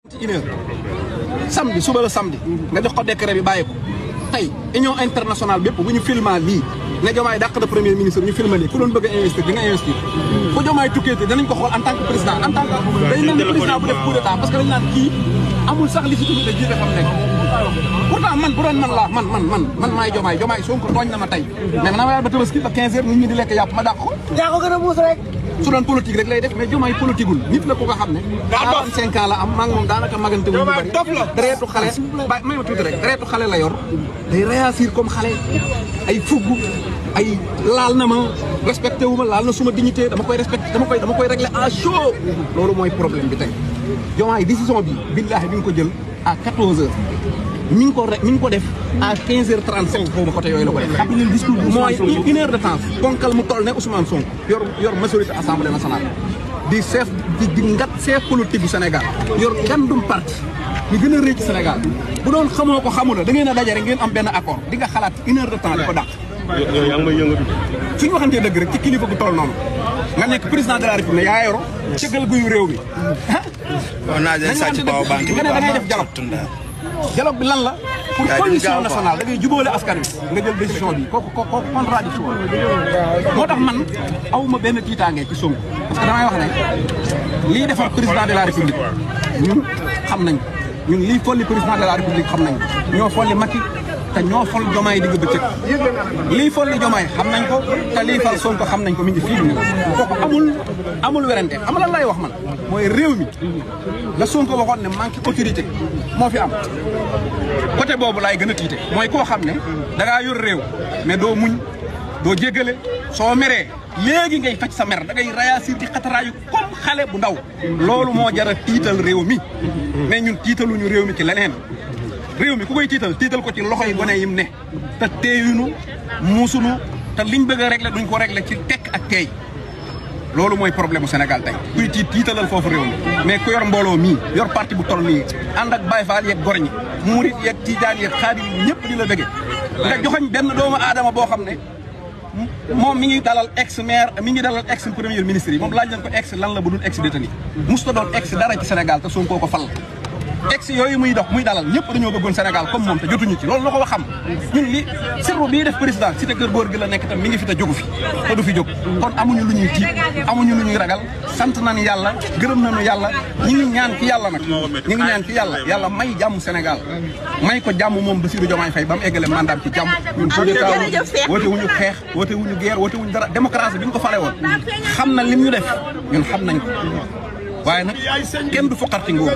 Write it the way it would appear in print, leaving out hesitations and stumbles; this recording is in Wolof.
1 heure samedi suba la samedi nga jox ko décret bi bàyyi ko tey union internationale bépp bu ñu filma lii ne Diomaye dàq na premier ministre ñu filma lii ku doon bëgg a investir di nga investir bu Diomaye tukkeete danañ ko xool en tant que président en tant que day mel ni président bu def coup d'état parce que dañ naan kii amul sax légitimité jiite xam nekk pourtant man bu doon man laa man maay Diomaye Sonko tooñ na ma tey mais man naa ba Tabaski ba 15 heures nit ñi di lekk yàpp ma dàq ko yaa ko gën a muus rek su doon politique rek lay def mais Diomaye politiqueul nit la ko nga xam ne 45 ans la am maa ngi moom daanaka magante wu ñu bari dereetu xale ba may ma tuuti rek dereetu xale la yor day réagir comme xale ay fugg ay laal na ma respecté wu ma laal na suma dignité dama koy respecté dama koy réglé à chaud loolu mooy problème bi tey Diomaye décision bi billaahi bi nga ko jël à 14 heures mi ngi ko def à 15h35 xaw ma côté yooyu la ko def. mooy 1 heure de temps ponkal mu toll ne Ousmane Sonko yor majorité assemblée nationale. di chef di ngat chef politique bu Sénégal yor ngandum parti ñu gën a rëy ci Sénégal bu doon xamoo ko xamula da ngeen a daje rek ngeen am benn accord di nga xalaat 1 heure de temps di ko dàq. yow yaa ngi may yëngatu. suñu waxantee dëgg rek ci kilifa gu toll noonu nga nekk président de la république yaa yoro cëggal guyu réew mi. naa leen sàcc baaw baa ngi nga ne da ngay def dialogue bi lan la pour coalition nationale da ngay jubóole askan wi nga jël décision bi kooku contradiction moo tax man awuma benn tiitaange ci Sonko parce que damay wax ne lii defar président de la république ñun xam nañ ñun lii folli président de la république xam nañ ñoo folli Macky te ñoo fol Diomaye digg bëccëg lii folli Diomaye xam nañ ko te lii fal Sonko xam nañ ko mi ngi fii bi kooku amul werante am lan lay wax man mooy réew mi la Sonko waxoon ne manque autorité moo fi am côté boobu laay gën a tiite mooy koo xam ne da ngaa yor réew mais doo muñ doo jéggale soo meree léegi ngay faj sa mer da ngay réagir di xataraayu comme xale bu ndaw loolu moo jar a tiital réew mi mais ñun tiitaluñu réew mi ci leneen réew mi ku koy tiital ko ci loxoy gone yim ne te teeyunu muusunu te liñ bëgg a régler duñ ko régler ci tekk ak teey loolu mooy problème mu Sénégal tey kuy tiitalal foofu réew mi mais ku yor mbooloo mii yor parti bu toll nii ànd ak Baye Fall yeeg gor ñi murit yeeg tijaan yeeg xaadir ñëpp di la bëgge nga joxoñ benn doomu aadama boo xam ne moom mi ngi dalal ex maire mi ngi dalal ex premier ministre yi moom laaj nañ ko ex lan la bu dul ex détenu musta doon ex dara ci Sénégal te Sonko ko fal ex yooyu muy dalal ñëpp dañoo bëggoon Sénégal comme moom te jotuñu ci loolu la ko xam ñun li sirru bii def président cité kër góor gi la nekk tam mi ngi fi te jógu fi te du fi jóg kon amuñu lu ñuy tiit amuñu lu ñuy ragal sant nañu yàlla gërëm nañu yàlla ñi ngi ñaan ci yàlla nag ñi ngi ñaan ci yàlla may jàmm Sénégal may ko jàmm moom Bassirou Diomaye Faye ba mu eggale mandaam ci jàmm ñun woote wuñu xeex woote wuñu guerre woote wuñu dara démocratie bi ñu ko fale woon xam na lim ñu def ñun xam nañ ko waaye nag kenn du foqarti nguur